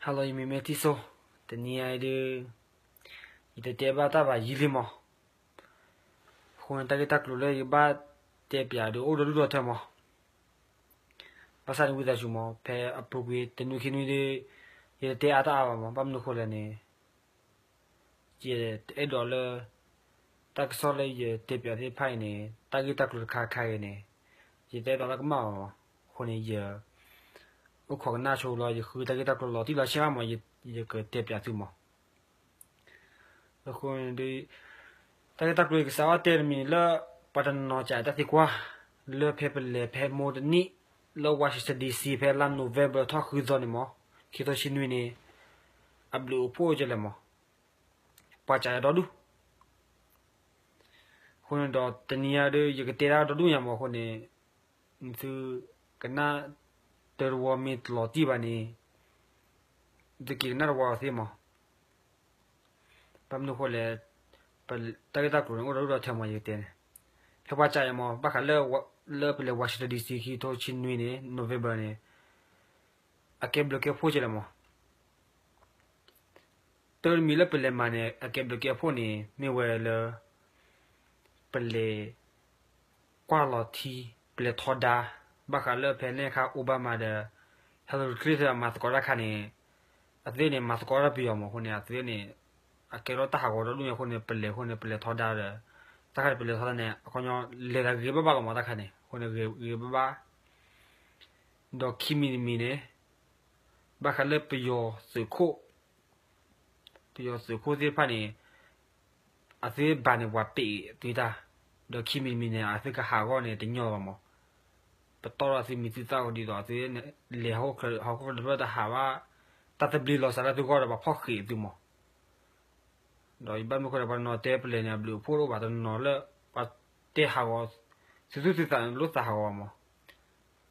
အလီၤ ယမံၤမ့ၢ်ထံစိ, တနံၤအံၤဒုး ယတတဲဘၣ်တၢ်ဘၣ်ယံာ်လံမး. အဃိန့ၣ် တၢ်ဂ့ၢ်တၢ်ကျိၤလၢယကဘၣ်တဲပၠးဒုးအိၣ်ဒီးဒူၣ်ဒီထၢမး. ဘၣ်ဆၣ်န့ၣ်ဝံသးစူၤမး ဖဲအပူၤကွံာ်တနွံခံနွံဒုး ယတတဲအါတၢ်အါဘၣ်မး. ဘၣ်မနုၤအဃိလဲၣ်န့ၣ် ယတအဲၣ်ဒိးလၢ တၢ်ကစီၣ်လၢယတဲပၠးသ့ၣ်တဖၣ်အံၤန့ၣ် တၢ်ဂ့ၢ်တၢ်ကျိၤတခါခါအံၤန့ၣ် ယတအဲၣ်ဒိးလၢကမၣ်ဘၣ်မး. အဃိန့ၣ် ယ အိၣ်ခိးကနၣ်ဆိလီၤ ယဃုတၢ်ဂ့ၢ်တၢ်ကျိၤလီၤတံၢ်လီၤဆဲးမး ယကတဲပၠးသုမး. အဃိန့ၣ်ဒုး တၢ်ဂ့ၢ်တၢ်ကျိၤယကစးဘၣ်တဲတမံၤန့ၣ်လၢ ပှၤတနီၤနီၤကးတၢ်သံကွၢ် လၢဖဲပလဲၤဖဲမိၢ်တနံၣ် လၢ Washington D C ဖဲလါ November ထီၣ်ဃုသီန့ၣ်မး ခံထိဆံနွံန့ၣ် အဘျုးအိၣ်ဖှိၣ်ကလဲၣ်မး ပှၤကးဒီဒူၣ်. အဃိန့ၣ်ဒီးတနံၤအံၤဒုး ယကတဲဒၣ်ဒီဒူၣ်ညါမးအဃိန့ၣ် သုကနၣ်တၢ်တဝီမ့ၢ်တလီၤတံၢ်ဘၣ်န့ၣ် သုက့ၤကနၣ်တဝီအီၤသ့မး. ဘၣ်မနုၤအဃိလဲၣ် တၢ်ဂ့ၢ်တၢ်ကျိၤန့ၣ် အိၣ်ဒီဒူၣ်ဒီထၢမး ယကတဲန့ၣ် ဖဲပှၤကးအံၤမး ဘၣ်ဃးလၢ လၢပလဲၤ Washington D C ခံထိဆံနွံန့ၣ် November န့ၣ် အကဲဘျုးကဲဖှိၣ်ကလဲၣ်မး. တၢ်တမံၤလၢပလဲၤမၤန့ၣ် အကဲဘျုးကဲဖှိၣ်န့ၣ် မ့ၢ်ဝဲလၢ ပလဲၤ ကွၢ်လီၤထံ ပလဲၤထီဒါ ဘၣ်ဃးလၢဖဲန့ၣ်အခါ Obama ဒီး Hillary Clinton မၤသကိးတၢ်ခါန့ၣ် အသုန့ၣ် မၤသကိးတၢ်ပယီၤမးအဃိန့ၣ် အသုန့ၣ် အကဲထီၣ်တၢ်ဟးဂီၤဒီဒူၣ်ညါအဃိန့ၣ် ပလဲၤအဃိန့ၣ် ပလဲၤထီဒါဒီး တၢ်ခါန့ၣ် ပလဲၤထီဒါန့ၣ် အခီပညီ လဲၤတၢ်ဂ့ၤဘၣ်ဘၣ်လီၤမး တၢ်ခါန့ၣ် အဃိန့ၣ် ဂ့ၤဂ့ၤဘၣ်ဘၣ် ဒီးခံမံၤတမံၤန့ၣ် ဘၣ်ဃးလၢပယီၤသုးခိၣ် ပယီၤသုးခိၣ်သ့ၣ်တဖၣ်န့ၣ် အသုဘၣ်န့ၣ်ပှၤပ့းသုတၢ်, ဒီးခံမံၤတမံၤန့ၣ် အသုကဟးဂီၤန့ၣ်တညီလၢၤဘၣ်မး, ပတီၢ်ထီၣ်သုမံၤသုသၣ်အဃိဒ်သိး အသုလဲၤဟီၣ်ခိၣ်ချၢဒီဖျၢၣ်တဟးဘၣ်, တၢ်သဘျ့လီၤစှၤလၢသုဂီၢ်ဒီးပှၤဖီၣ်ဃံးသုမး ဒီးယဘၣ်မနုၤအဃိဒီး ပှၤတနီၤတဲပလဲၤန့ၣ် အဘျုးအဖှိၣ်တအိၣ်ဘၣ်, တနီၤနီၤလၢ ပှၤတဲဟးဂီၤ သုသူၣ်သုသးန့ၣ်လိၣ်သးဟးဂီၤဘၣ်မး.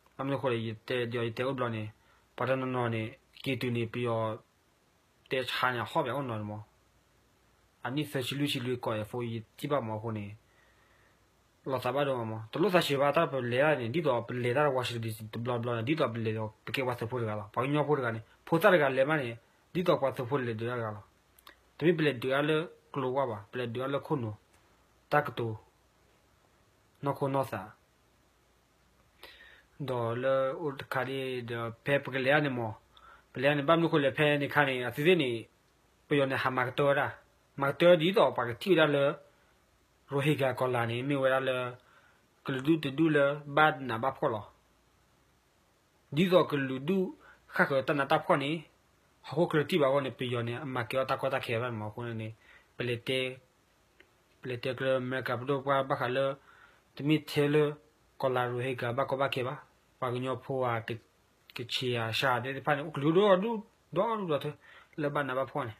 ဘၣ်မနုၤအဃိဒီး ယတဲဒီးယတဲအိၣ်ဘျီန့ၣ် ပှၤတနီၤနီၤန့ၣ် က့ၤတုၤန့ၣ် ပယီၤတဲဆါန့ၣ် အဟီၣ်ပၠးအိၣ်နီၤန့ၣ်မး, အနံၣ်သၢဆံလွံၢ်ဆံလွံၢ်ကီးအံၤအဃိ ယထံၣ်ဘၣ်မးအဃိန့ၣ် လီၤသးဘၣ်ဒိမး, တလိၣ်သးဆံးဘၣ် တၢ်ပလဲၤတၢ်န့ၣ် ဒ်သိးပလဲၤတၢ်လၢ Washington D C တဘျီဘျီန့ၣ် ဒ်သိးပလဲၤဒီး ပကဲပှၤသုးဖိတဂၤလီၤ, ပှၤကညီဖိတဂၤန့ၣ် ဖိသၣ်တဂၤလဲၤမးန့ၣ် ဒ်သိးပှၤသုးဖိလဲၤဒုးတၢ်တဂၤလီၤ. တမ့ၢ်ပလဲၤဒုးတၢ်လၢကျိဝါဘၣ်, ပလဲၤဒုးတၢ်လၢခိၣ်နူာ်, တၢ်ကတိၤ, နီၢ်ခိနီၢ်သး ဒီးလၢအိၣ်တခါဒ်ဒီး ဖဲပကလဲၤတၢ်န့ၣ်မး, ပလဲၤတၢ်န့ၣ် ဘၣ်မနုၤအဃိလဲၣ် ဖဲန့ၣ်ခါန့ၣ် အသုသ့ၣ်န့ၣ် ပယီၤန့ၣ် ဟးမၤကတၢၢ်ဝဲဒၣ်, မၤကတၢၢ်ဒ်သိးပှၤကထံၣ်ဝဲဒၣ်လၢ Rohingya ကီၤလၤန့ၣ် မ့ၢ်ဝဲဒၣ်လၢ ကလုာ်ဒူၣ်တဒူၣ်လၢဘၣ်နးဘၣ်ဖှီၣ်လီၤ. ဒ်သိးကလုာ်ဒူၣ်ဃၣ်ဃၢၤတၢ်နးတၢ်ဖှီၣ်န့ၣ် ဟီၣ်ခိၣ်ချၢတထံၣ်ဘၣ်အဂီၢ်န့ၣ် ပယီၤန့ၣ် အမၤကဲထီၣ်တၢ်ကီတၢ်ခဲဘၣ်န့ၣ်မးအဃိန့ၣ် ပလဲၤတဲ ပလဲၤတဲကျၢၤအမဲရကၤပဒိၣ်ပပှၢ်ဘၣ်ဃးလၢ တမ့ၢ်ထဲလၢ ကီၤလၤ Rohingya ဘၣ်ကီဘၣ်ခဲဘၣ်, ပှၤကညီဖိဧါ, ကချ့ၣ်ဧါ, ရှါသ့ၣ်တဖၣ်န့ၣ် အိၣ်ကလုာ်ဒိၣ်ဒိၣ်ဒိၣ်ဒိၣ်ထၢ လၢဘၣ်နးဘၣ်ဖှီၣ်န့ၣ်,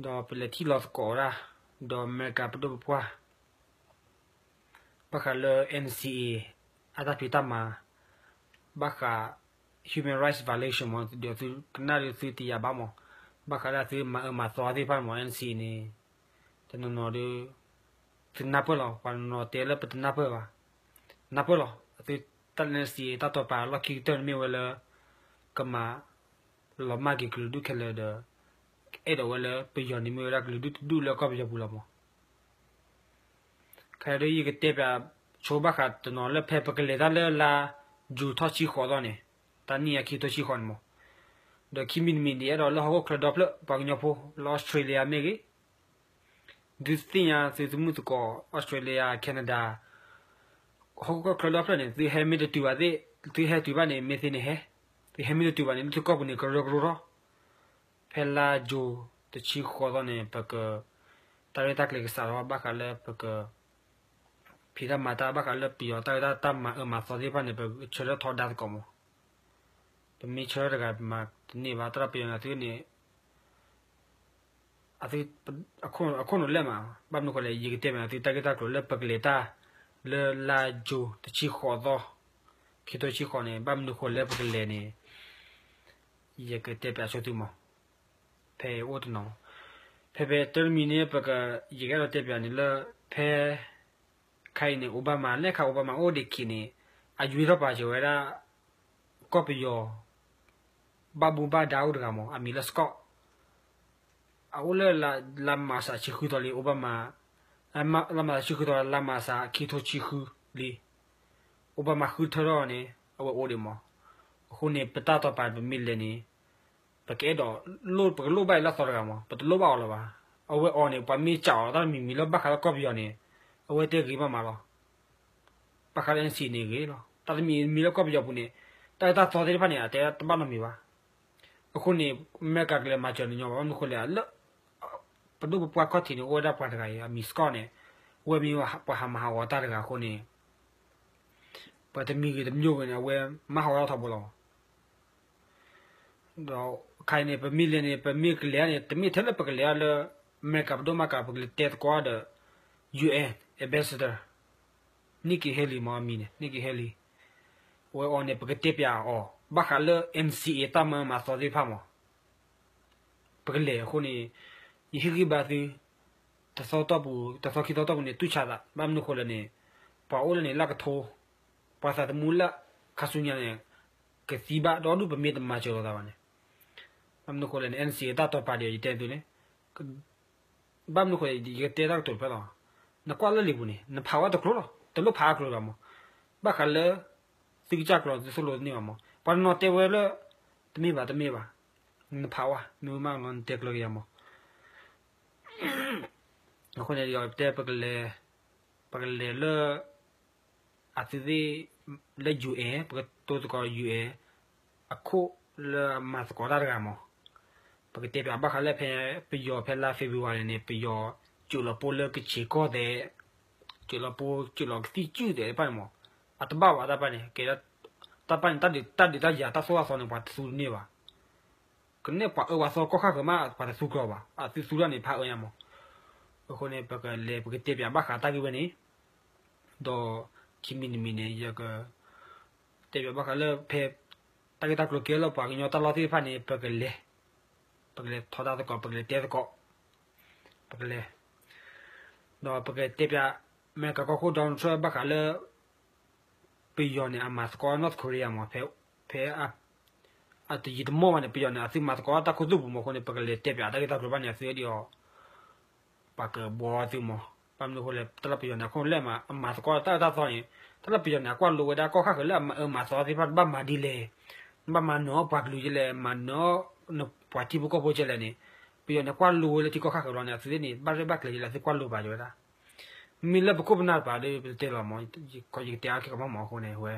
ဒီးပလဲၤထံၣ်လီၤသကိးဝဲဒၣ် ဒီးအမဲရကၤပဒိၣ်ပပှၢ် ဘၣ်ဃးလၢ N C A အတၢ်ဖံးတၢ်မၤ ဘၣ်ဃး human rights violation မး ဒီးသုကနၣ်ဒီးသုတယာ်ဘၣ်မး, ဘၣ်ဃးလၢသုမၤအၢမၤသီသ့ၣ်တဖၣ်န့ၣ်မး N C A န့ၣ် တနီၤနီၤဒီး သုနၢ်ပၢၢ်လီၤ, ပှၤတနီၤနီၤတဲလၢပတနၢ်ပၢၢ်ဘၣ်, နၢ်ပၢၢ်လီၤ, အသုတၢ် N C A တၢ်တိာ်ပာ်လီၢ်ခံကတၢၢ်န့ၣ်မ့ၢ်ဝဲလၢ ကမၤ လီၤမၢ်က့ၤကလုာ်ဒူၣ်ခဲလၢာ်ဒီး အဲၣ်ဒိးဝဲလၢပယီၤန့ၣ်မ့ၢ်ဝဲဒၣ်ကလုာ်ဒူၣ်တဒူၣ်လၢကီၢ်ပယီၤပူၤလီၤမး. ခဲအံၤဒ်ယကတဲပၠးဆိဘၣ်ဃးတနီၤလၢဖဲပကလဲၤတၢ်လၢလါယူၤထီၣ်ဆံဃိးသီန့ၣ်, တနံၣ်အခံထိဆံဃိးန့ၣ်မး, ဒီးခံမံၤတမံၤဒ်အဲၣ်ဒိးလၢဟီၣ်ခိၣ်ချၢဒီဖျၢၣ် ပှၤကညီဖိလၢ Australia မ့ၢ်ဂ့ၤ ဒုးသ့ၣ်ညါသုသမုၣ်သကိး Australia, Canada, ဟီၣ်ခိၣ်ချၢဒီဖျၢၣ်န့ၣ် သုဟဲမ့ၢ်တတုၤဘၣ်သ့ၣ်, သုဟဲတုၤဘၣ်န့ၣ် မ့ၢ်သ့န့ၣ်ဟဲ, သုဟဲမ့ၢ်တတုၤဘၣ်န့ၣ် လၢသုကီၢ်ပူၤန့ၣ် ကရၢကရိထီၣ်, ဖဲလါယူၤတဆံဃိးသီန့ၣ် ပက တၢ်ရဲၣ်တၢ်ကျဲၤကစးထီၣ်ဘၣ်ဃးလၢပက ဖံးတၢ်မၤတၢ်ဘၣ်ဃးလၢပယီၤတၢ်ရဲၣ်တၢ်ကျဲၤ တၢ်မၤအၢမၤသီသ့ၣ်တဖၣ်န့ၣ် ပဆၢထၢၣ်ထီဒါသကိးမး, ပမ့ၢ်ဆၢထၢၣ်တဂၤမၤတန့ၢ်ဘၣ် တၢ်ပယီၤန့ၣ် အသုန့ၣ် အခိၣ်နူာ်လဲၣ်မး, ဘၣ်မနုၤဃိလဲၣ် ယကတဲမ့ၢ်သုတၢ်ဂ့ၢ်တၢ်ကျိၤလၢပကလဲၤတၢ် လၢလါယူၤတဆံဃိးသီ, ခံထိဆံဃိးန့ၣ် ဘၣ်မနုၤဃိလၢပကလဲၤန့ၣ် ယကတဲပၠးဆိသုမး, ဖဲအိၣ်တနီၤ, ဖဲဖဲတၢ်တမံၤန့ၣ် ပက ယကအဲၣ်ဒိးတဲပၠးန့ၣ်လၢ ဖဲ ခါအံၤန့ၣ် Obama လၢခါ Obama အိၣ်ဒံးခံးန့ၣ် အယွ့ထီၣ်ပာ်စၢၤဝဲဒၣ် ကီၢ်ပယီၤ ဘၣ်မူဘၣ်ဒါအိၣ်တဂၤမး အမံၤလၢ Scott, အအိၣ်လၢ လါမၢ်ၡးဆံဃုသီလံ, အိၣ်ဘၣ်မး လါမၢ်ၡးဆံဃုသီ လါမၢ်ၡးခံထိဆံဃုလံ, အိၣ်ဘၣ်မးဃုထၢထီၣ်န့ၣ် အဝဲအိၣ်ဒံးမး. အဃိန့ၣ် ပတၢ်တီၤပာ်ပမ့ၢ်လဲၤန့ၣ် ပကအဲၣ်ဒိး ပကလိၣ်ဘၣ်အံၤလၢအသီတဂၤမး, ပတလိၣ်ဘၣ်အီၤလၢၤဘၣ်. အဝဲအီၤန့ၣ် ပှၤမ့ၢ်စံးအီၤတၢ်တမံၤမံၤလၢဘၣ်ဃးလၢကီၢ်ပယီၤန့ၣ် အဝဲတဲဂ့ၤမးမးလီၤ. ဘၣ်ဃးလၢ NCA န့ၣ်ဂ့ၤလီၤ. တၢ်တမံၤမံၤလၢကီၢ်ပယီၤပူၤန့ၣ် တၢ်အၢတၢ်သီသ့ၣ်တဖၣ်န့ၣ် အတဲတဘၣ်နီတမံၤဘၣ်. အဃိန့ၣ် အမဲရကၤကလဲၤမၤစၢၤန့ၣ်ညီဘၣ်, ဘၣ်မနုၤဃိလဲၣ်, လၢ ပဒိၣ်ပပှၢ်ခီၣ်ထံးန့ၣ် အိၣ်ဝဲဒၣ်ပှၤတဂၤအံၤ အမံၤ Scott န့ၣ် အဝဲမ့ၢ်ပှၤဟးမၤဟးဂီၤတၢ်တဂၤအဃိန့ၣ် ပှၤတမံၤဂ့ၤတမံၤဂ့ၤန့ၣ် အဝဲမၤဟးဂီၤတၢ်ထီဘိလီၤ. ဒီးခဲအံၤန့ၣ် ပမ့ၢ်လဲၤန့ၣ် ပမ့ၢ်ကလဲၤန့ၣ် တမ့ၢ်ထဲလၢပကလဲၤလၢ အမဲရကၤပဒိၣ်မၤကၤ ပကလဲၤတဲသကိးဒီး UN ambassador Nikki Haley မ့ၢ်အမံၤန့ၣ် Nikki Haley, အဝဲအီၤန့ၣ် ပကတဲပၠးအီၤ ဘၣ်ဃးလၢ NCA တၢ်မၤအၢမၤသီသ့ၣ်တဖၣ်မး ပကလဲၤအဃိန့ၣ် ယဟ့ၣ်ဂံၢ်ဘါသု တသီတီၢ်ပူၤ တသီခံသီတီၢ်ပူၤန့ၣ် တူၢ်ဆါသး ဘၣ်မနုၤဃိလဲၣ်န့ၣ် ပှၤအိၣ်လၢန့ၣ် လၢကထိ ပှၤသးသမူလၢခါဆူညါန့ၣ် ကသံဘၣ်ဒီဒူၣ် ပမ့ၢ်တမၤစၢၤလိာ်သးဘၣ်န့ၣ်. ဘၣ်မနုၤဃိလဲၣ်န့ၣ် NCA တၢ်တီၤပာ်ဒံးအီၤ ယတဲသုန့ၣ် ဘၣ်မနုၤဃိ ယကတဲတၢ်ကတိၤတဖျၢၣ်လီၤ. နကွၢ်လၢလံာ်ပူၤန့ၣ် နဖးဝဲတကျိၤလီၤ, တလိၣ်ဖးအကျိၤဘၣ်မး. ဘၣ်ဃးလၢ သုကစၢ်ကျိၤ သုသိၣ်လိတန့ၢ်ဘၣ်မး. ပှၤတနီၤတဲဝဲလၢ တမ့ၢ်ဘၣ် တမ့ၢ်ဘၣ်, နဖးဝဲ မ့ၢ်ဝဲမးလီၤ နတဲကျၢၤက့ၤယၤမး. အဃိန့ၣ်ဒီး ပတဲ ပကလဲၤလၢ အသုသ့ၣ်လၢ UN ပကတိၤသကိး UN အခိၣ်လၢအမၤသကိးတၢ်တဂၤမး. ပကတဲပၠးဘၣ်ဃးလၢဖဲ ပယီၤဖဲလါ February န့ၣ် ပယီၤစၢၤလီၤပိလၢကဆံးကီၢ်သဲး, စၢၤလီၤပိ စၢၤလီၤကသံၣ်စုၣ်သဲးတဖၣ်န့ၣ်မး. အတဘၣ်ဘၣ်တၢ်တဖၣ်န့ၣ် ကဲ တၢ်တဖၣ်န့ၣ် တၢ်ဒုးတၢ်ယၤတၢ်သိၣ်တၢ်သီန့ၣ် ပှၤတသူတန့ၢ်ဘၣ်. ကနဲၣ်ပှၤအၢပှၤသီကီၢ်ခါဃၢၤမး ပှၤတသူကျီၤဘၣ်, အသုသူတၢ်န့ၣ် ဖးအၢညါမး. အဃိန့ၣ် ပကလဲၤ ပကတဲပၠးဘၣ်ဃးတၢ်ဂ့ၢ်ဝဲန့ၣ်, ဒီးခံမံၤတမံၤန့ၣ် ယက တဲပၠးဘၣ်ဃးလၢဖဲ တၢ်ဂ့ၢ်တၢ်ကျိၤကဲလၢပှၤကညီတၢ်လီၢ်သ့ၣ်တဖၣ်န့ၣ် ပကလဲၤ, ပကလဲၤထီဒါသကိး ပကလဲၤတဲသကိး, ပကလဲၤ, ဒီးပကတဲပၠး အမဲရကၤကီၢ်ခိၣ် Donald Trump ဘၣ်ဃးလၢ ပယီၤန့ၣ် အမၤသကိး North Korea မး ဖဲ ဖဲ အတယံာ်တမီၢ်ဘၣ်န့ၣ် ပယီၤန့ၣ် အသုမၤသကိးတၢ်ခူသူၣ်ပူၤမးအဃိန့ၣ် ပကလဲၤတဲပၠးတၢ်ဂ့ၢ်တၢ်ကျိၤဘၣ်န့ၣ် အသုဒ်အီၤ ပှၤကဘှီသုမး. ဘၣ်မနုၤအဃိလဲၣ် တၢ်လၢပယီၤန့ၣ် အခိၣ်လၢမး အမၤသကိးတၢ်အၢတၢ်သီန့ၣ် တၢ်လၢပယီၤန့ၣ် အကွၢ်လိဝဲဒၣ်ကီၢ်ခါဃၢၤလၢအမၤအၢမၤသီသ့ၣ်တဖၣ် ဘၣ်မၤဒ်လဲၣ်, ဘၣ်မၤနၢၤအီၣ်ပှၤကလုာ်ကလဲၣ်, မၤနၢၤအီၣ်နပှၤထံဖိကီၢ်ဖိကလဲၣ်န့ၣ် ပယီၤန့ၣ် ကွၢ်လိဝဲလၢထံကီၢ်ခါဃၢၤလီၤန့ၣ် အသုသ့ၣ်န့ၣ် ဘၣ်ရဲၣ်ဘၣ်ကျဲၤယလဲၣ် အသုကွၢ်လိပာ်ယဝဲဒၣ်. မ့ၢ်လၢပခိၣ်ပနၢ်တပၤဒီး ပတဲလီၤမး, ယကတဲအါခဲကမီၤမးအဃိန့ၣ် ဝဲ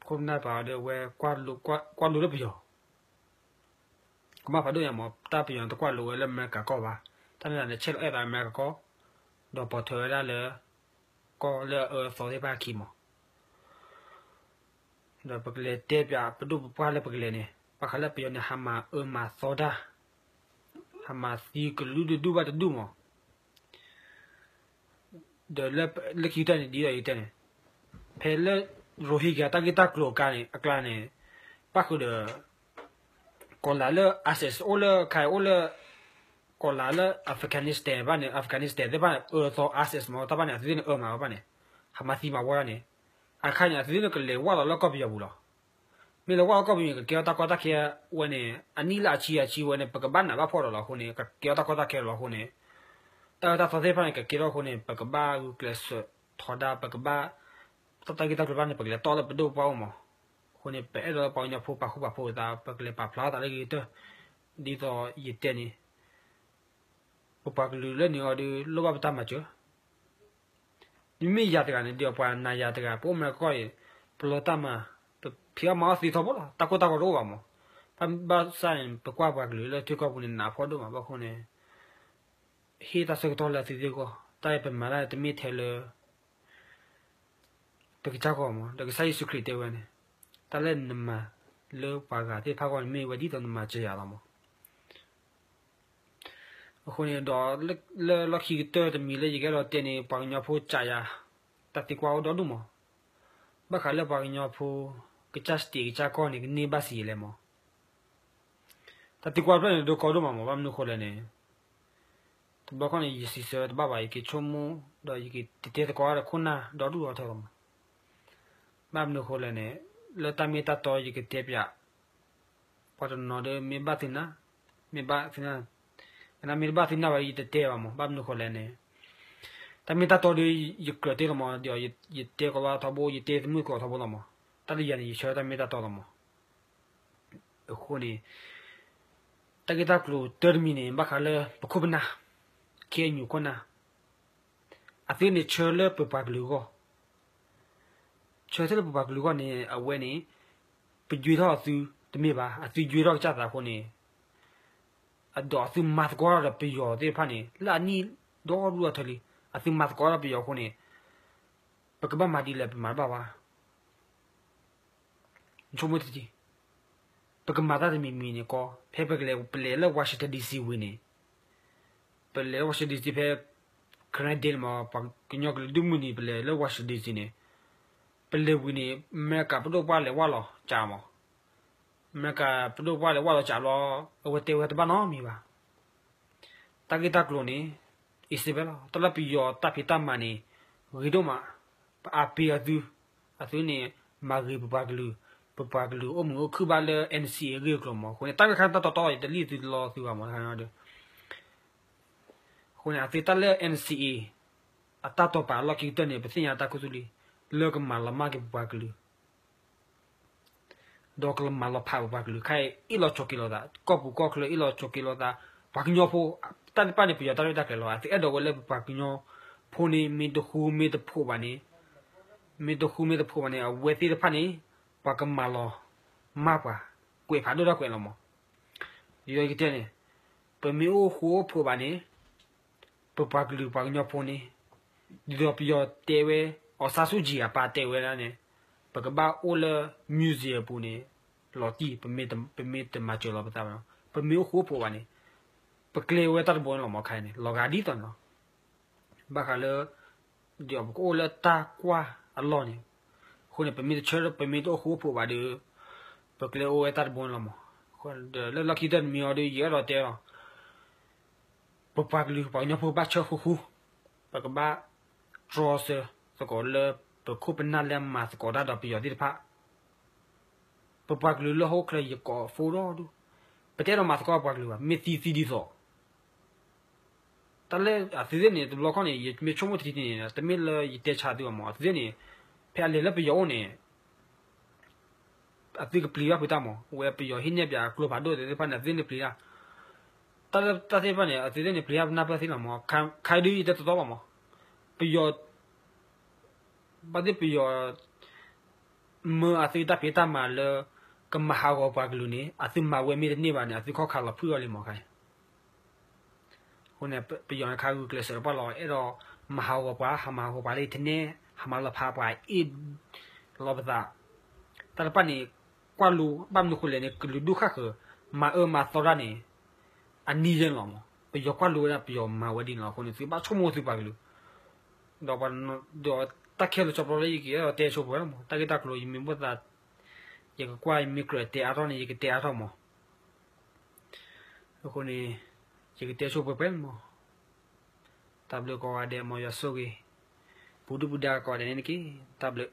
ပခိၣ်ပနၢ်တပၤဒီး ဝဲ ကွၢ်လိလၢပယီၤ ကမၣ်ဖးဒိၣ်ညါမး, တၢ်ပယီၤန့ၣ် တကွၢ်လိဝဲလၢအမဲရကၤကီၢ်ဘၣ်, တၢ်မ့ၢ်တၢ်န့ၣ် ဆဲးလီၤအဲၣ်သးအမဲရကၤကီၢ်, ဒီးပိာ်ထွဲဝဲဒၣ်လၢ ကီၢ်လၢအအၢအသီသ့ၣ်တဖၣ်အခံမး. ဒီးပကလဲၤတဲပၠးပဒိၣ်ပပှၢ်လၢပကလဲၤန့ၣ် ဘၣ်ဃးလၢပယီၤန့ၣ် ဟးမၤအၢမၤသီတၢ်, ဟးမၤသံကလုာ်ဒူၣ်ဒူၣ်ဘၣ်တဒူၣ်မး. ဒီးလၢခံကတၢၢ်န့ၣ် ဒ်သိးယတဲန့ၣ် ဖဲလၢ Rohingya တၢ်ဂ့ၢ်တၢ်ကျိၤအကျါန့ၣ် အကျါန့ၣ် ဘၣ်ဃုာ်ဒီး ကီၤလၤလၢ ISIS အိၣ်လၢ ခါအိၣ်လၢ ကီၤလၤလၢ Afghanistan ဘၣ်န့ၣ် Afghanistan သ့ၣ်တဖၣ်န့ၣ် အၢသီ ISIS မး တၢ်ဘၣ်န့ၣ် အသုသ့ၣ်န့ၣ် အၢမၤဝဲဘၣ်န့ၣ် ဟးမၤသံမၤဝီဒၣ်န့ၣ် အခါန့ၣ် အသုသ့ၣ်န့ၣ် ကလဲၤဝၢ်လီၤလၢကီၢ်ပယီၤပူၤလီၤ. မ့ၢ်လၢဝၢ်လီၤကီၢ်ပယီၤန့ၣ် ကကဲထီၣ်တၢ်ကီတၢ်ခဲဝဲန့ၣ် အနံၣ်လၢအဆံအဆံဝဲန့ၣ် ပကဘၣ်နးဘၣ်ဖှီၣ်ဒီးလီၤအဃိန့ၣ် ကကဲထီၣ်တၢ်ကီတၢ်ခဲလီၤအဃိန့ၣ် တၢ်အၢတၢ်သီသ့ၣ်တဖၣ်န့ၣ် ကကဲထီၣ်အဃိန့ၣ် ပကဘၣ်ဂုာ်ကျဲးစၢးထီဒါ ပကဘၣ် တၢ်တၢ်ဂ့ၢ်တၢ်ကျိၤတဖၣ်န့ၣ် ပကလဲၤတီၢ်လၢပဒိၣ်ပပှၢ်အိၣ်မး. အဃိန့ၣ် ပအဲၣ်ဒိးလၢပှၤကညီဖိပာ်ဃူပာ်ဖိးသး ပကလဲၤပာ်ဖျါထီၣ်သးလၢဂ့ၤကတၢၢ် ဒ်သိးယတဲန့ၣ် ပပှၤကလုာ်လၢနုာ်အီၤဒီး လိၣ်ဘၣ်ပတၢ်မၤစၢၤ မ့မ့ၢ်ယၤတဂၤန့ၣ် ဒ်သိးပှၤနၤယၤတဂၤ ပအိၣ်မ့ၢ်ကီၢ်အံၤ ပလီၤတၢ်မၤ ပဖံးအီၣ်မၤအီၣ်သ့ထီဘိလီၤ. တၢ်ကိၢ်တၢ်ဂီၤတအိၣ်ဘၣ်မး. ဘၣ်ဆၣ်န့ၣ် ပကွၢ်ပှၤကလုာ်လၢထံကီၢ်ပူၤန့ၣ် နးဖှီၣ်ဒိၣ်မး ဘၣ်အဃိန့ၣ် ဟ့ၣ်တၢ်ဆၢကတီၢ်လၢသုသ့ၣ်အဂီၢ် တၢ်အံၤပမၤတၢ်တမ့ၢ်ထဲလၢ ပကစၢ်ဂီၢ်မး ဒီးကစၢ်ယ့ၣ်ၡူးခရံာ်တဲဝဲန့ၣ် တၢ်လၢနမၤလၢပှၤဂၤသ့ၣ်တဖၣ်အဂီၢ်န့ၣ် မ့ၢ်ဝဲဒ်သိးနမၤစၢၤယၤလီၤမး. အဃိန့ၣ်ဒီး လၢလီၢ်ခံကတၢၢ်တမံၤလၢယကအဲၣ်ဒိးတဲန့ၣ် ပှၤကညီဖိစံးယၤ တၢ်သံကွၢ်အိၣ်ဒီဒူၣ်မး ဘၣ်ဃးလၢပှၤကညီဖိ ကစၢ် state ကစၢ်ကီၢ်န့ၣ် ကန့ၢ်ဘၣ်စံးယဲလဲၣ်မး. တၢ်သံကွၢ်တဖျၢၣ်န့ၣ် ဒိကီဒိၣ်မးမး ဘၣ်မနုၤအဃိလဲၣ်န့ၣ် တဘျီခီန့ၣ် ယစံးဆၢတဘၣ်ဘၣ် ယကဆိကမိၣ် ဒီးယကတဲသကိးဒီးခိၣ်နၢ်ဒီဒူၣ်ဒီထၢလီၤမး. ဘၣ်မနုၤအဃိလဲၣ်န့ၣ် လၢတၢ်မ့ၢ်တၢ်တီယကတဲပၠး ပှၤတနီၤဒီးမ့ၢ်ဘၣ်သုနၢ်, မ့ၢ်ဘၣ်သုနၢ်, ကနၣ်မ့ၢ်တဘၣ်သုနၢ်ဘၣ် ယတတဲဘၣ်မး, ဘၣ်မနုၤဃိလဲၣ်န့ၣ်, တၢ်မ့ၢ်တၢ်တီဒီး ယကြၢးတဲလီၤမး, ဒီးယတဲကီးဘၣ်ထီဘိ ယတဲသမုၣ်ကီးထီဘိလီၤမး, တၢ်တယၤန့ၣ် ယဆၢတၢ်မ့ၢ်တၢ်တီလီၤမး. အဃိန့ၣ် တၢ်ဂ့ၢ်တၢ်ကျိၤတၢတမံၤန့ၣ် ဘၣ်ဃးလၢပခိၣ်ပနၢ် ခ့ၣ်အဲၣ်ယူၣ်ခိၣ်နၢ်, အသုန့ၣ်ဆၢလၢပပှၤကလုာ်အဂီၢ်, ဆၢထၢၣ်လၢပပှၤကလုာ်အဂီၢ်န့ၣ် အဝဲန့ၣ် ပယွ့ထီၣ်အသုတမ့ၢ်ဘၣ်, အသုယွ့ထီၣ်ကစၢ်သးအဃိန့ၣ်, အဒီးအသုမၤသကိးဒီးပယီၤသ့ၣ်တဖၣ်န့ၣ် လၢအနံၣ်ဒီဒူၣ်အထၢလံ, အသုမၤသကိးဒီးပယီၤအဃိန့ၣ် ပကဘၣ်မၤဒ်လဲၣ် ပမၤတဘၣ်ဘၣ်. ဆိကမိၣ်တထံၣ်, ပကမၤတၢ်တမံၤမံၤန့ၣ်ကီ, ဖဲပကလဲၤ ပလဲၤလၢ Washington D C ဝံၤန့ၣ်, ပလဲၤလၢ Washington D C ဖဲ ခရံဒ့မး, ပှၤကညီကလုာ်ဒူၣ်မုၢ်နံၤ ပလဲၤလၢ Washington D C န့ၣ်, ပလဲၤဝံၤန့ၣ် အမဲရကၤပဒိၣ်ပှၢ်လဲၤဝၢ်လီၤကးမး, အမဲရကၤပဒိၣ်ပှၢ်လဲၤဝၢ်လီၤကးဘျီ, အဝဲတဲဝဲတဘၣ်နီတမံၤဘၣ်. တၢ်ဂ့ၢ်တၢ်ကျိၤန့ၣ် အံၤစ့ၢ်ဖဲလီၤ, တၢ်လၢပယီၤတၢ်ဖံးတၢ်မၤန့ၣ် ဂ့ၤဒိၣ်မး, ပအါပ့ၤအသု, အသုန့ၣ် မၤဂ့ၤပပှၤကလုာ်, ပပှၤကလုာ်အိၣ်မုာ်အိၣ်ခုၣ်ဘၣ်လၢ N C A အဂ့ၢ်အကျိၤမး. အဃိန့ၣ် တၢ်ဂ့ၢ်ခါတၢ်တီတီ ယတလံၣ်သုလီသုဘၣ်မး, အဃိန့ၣ် အသုတၢ်လၢ N C A အတၢ်တိာ်ပာ်အလီၢ်ခံကတၢၢ်န့ၣ် ပသ့ၣ်ညါတၢ်ခူသူၣ်လံ, လၢကမၤလီၤမၢ်က့ၤပပှၤကလုာ် ဒီးကမၤလီၤဖးပပှၤကလုာ်, ခဲအံၤအ့ၣ်လိာ်ဆိးက့လိာ်သး, ကီၢ်ပူၤကီၢ်ချၢအ့ၣ်လိာ်ဆိးက့လိာ်သး, ပှၤကညီဖိ, တၢ်တဖၣ်န့ၣ် ပယီၤတၢ်ရဲၣ်တၢ်ကျဲၤလီၤ. အသုအဲၣ်ဒိးဝဲလၢပပှၤကညီဖိန့ၣ် မ့ၢ်တဃူမ့ၢ်တဖိးဘၣ်န့ၣ်, မ့ၢ်တဃူမ့ၢ်တဖိးဘၣ်န့ၣ် အဝဲသ့ၣ်တဖၣ်န့ၣ် ပှၤကမၤလီၤမၢ်ပှၤ, ကွဲးဖးဒိၣ်တၢ်ကွဲးလီၤမး. ယကတဲန့ၣ်, ပမ့ၢ်အိၣ်ဃူအိၣ်ဖိးဘၣ်န့ၣ် ပပှၤကလုာ်ပှၤကညီဖိန့ၣ်, ဒ်သိးပယီၤတဲဝဲ, အီၣ်ဆၣ်ဆူၣ်ကၠံၣ်အပၢ်တဲဝဲဒၣ်န့ၣ်, ပကဘၣ်အိၣ်လၢ museum အပူၤန့ၣ်, လီၤတံၢ်, ပမ့ၢ်တမၤစၢၤလီၤပသးဘၣ်, ပမ့ၢ်အိၣ်ဃူအိၣ်ဖိးဘၣ်န့ၣ်, ပကျဲဝဲတၢ်တဘိန့ၣ်လီၤမး. ခါအံၤန့ၣ် လီၤဂာ်ဒ်သိးန့ၣ်လီၤ. ဘၣ်ဃးလၢ ဒီးပကအိၣ်လၢတၢ်ကွၢ်အလီၢ်န့ၣ်, အဃိန့ၣ် ပမ့ၢ်တဆၢ ပမ့ၢ်တအိၣ်ဃူအိၣ်ဖိးဘၣ်ဒီး ပကျဲအိၣ်ဝဲတၢ်တဘိန့ၣ်လီၤမး. ဒီးလၢလီၢ်ခံတၢၢ်တမံၤအံၤဒီး ယအဲၣ်ဒိးတဲလီၤ, ပပှၤကလုာ်ပှၤကညီဖိဘၣ်ဆၢဃူဃူ, ပကဘၣ်တြီဆၢသကိးလၢ ပခိၣ်ပနၢ်လၢအမၤသကိးတၢ်ဒီးပယီၤသ့ၣ်တဖၣ် ပပှၤကလုာ်လၢဟီၣ်ခိၣ်ချၢယကိးဖိဒီဒူၣ်, ပတအဲၣ်ဒိးမၤသကိးပှၤကလုာ်ဘၣ်, မ့ၢ်သံသံဒ်သိး တၢ်လၢအသုသ့ၣ်န့ၣ် တဘျီခီန့ၣ် ယမ့ၢ်ဆိကမိၣ်တထံၣ်န့ၣ် တမ့ၢ်လၢယတဲဆါသုဘၣ်မး, အသုသ့ၣ်န့ၣ် ဖဲအလဲၤလၢပယီၤအိၣ်န့ၣ် အသုကပျံၤဘၣ်ဖုတၢ်မး, အဝဲပယီၤဟံးန့ၢ်ပှၤကျိဖးဒိၣ်သ့ၣ်တဖၣ်န့ၣ် အသုသ့ၣ်န့ၣ်ပျံၤတၢ်, တၢ်လၢတၢ်သ့ၣ်တဖၣ်န့ၣ် အသုသ့ၣ်န့ၣ်ပျံၤတၢ်နၢ်ပၢၢ်သ့လီၤမး, ခါဒုးယတဲတီတီဘၣ်မး, ပယီၤ ဘၣ်သ့ၣ်ပယီၤ မၢအသုတၢ်ဖံးတၢ်မၤလၢ ကမၤဟးဂီၤပှၤကလုာ်န့ၣ် အသုမၤဝဲမ့ၢ်တန့ၢ်ဘၣ်န့ၣ် အသုခီၣ်ခါလီၤဖုၣ်အီၤလံမးခါအံၤ. အဃိန့ၣ် ပယီၤန့ၣ်ခါဂုာ်ကျဲးစၢးတပှၢ်လီၤ အဲၣ်ဒိးမၤဟးဂီၤပှၤ ဟးမၤဟးဂီၤပှၤလၢအံၤတန့ၢ် ဟးမၤလီၤဖးပှၤအ့ၣ်လီၤပသး တၢ်တဖၣ်န့ၣ် ကွၢ်လိဘၣ်မနုၤဃိလဲၣ်န့ၣ် ကလုာ်ဒူၣ်ဃၣ်ဃၢၤ မၤအၢမၤသီတၢ်န့ၣ် အနံၤယဲၢ်လီၤမး ပယီၤကွၢ်လိဝဲဒၣ်ပယီၤမၤဝဲဒ်န့ၣ်လီၤ. အဃိန့ၣ် သုဘၣ်ဆိကမိၣ်သုပှၤကလုာ် ဒီး ဒီးတၢ်ခဲလၢာ်ကၠီပျီလၢယကအဲၣ်ဒိးတဲဆိပှဲၤလီၤမး တၢ်ဂ့ၢ်တၢ်ကျိၤယမ့ၢ်ဘၣ်သး ယကကွၢ်ယမ့ၢ်ကြၢးတဲအါထီၣ်န့ၣ် ယကတဲအါထီၣ်မး. အဃိန့ၣ် ယကတဲဆိပှဲၤပှဲၤမး. တၢ်ဘျုးကိးဂၤဒဲး မ်ယွၤဆိၣ်ဂ့ၤ ပူၤဒုၣ်ပူၤဒါကိးဂၤဒဲးန့ၣ်တက့ၢ်. တၢ်ဘျုး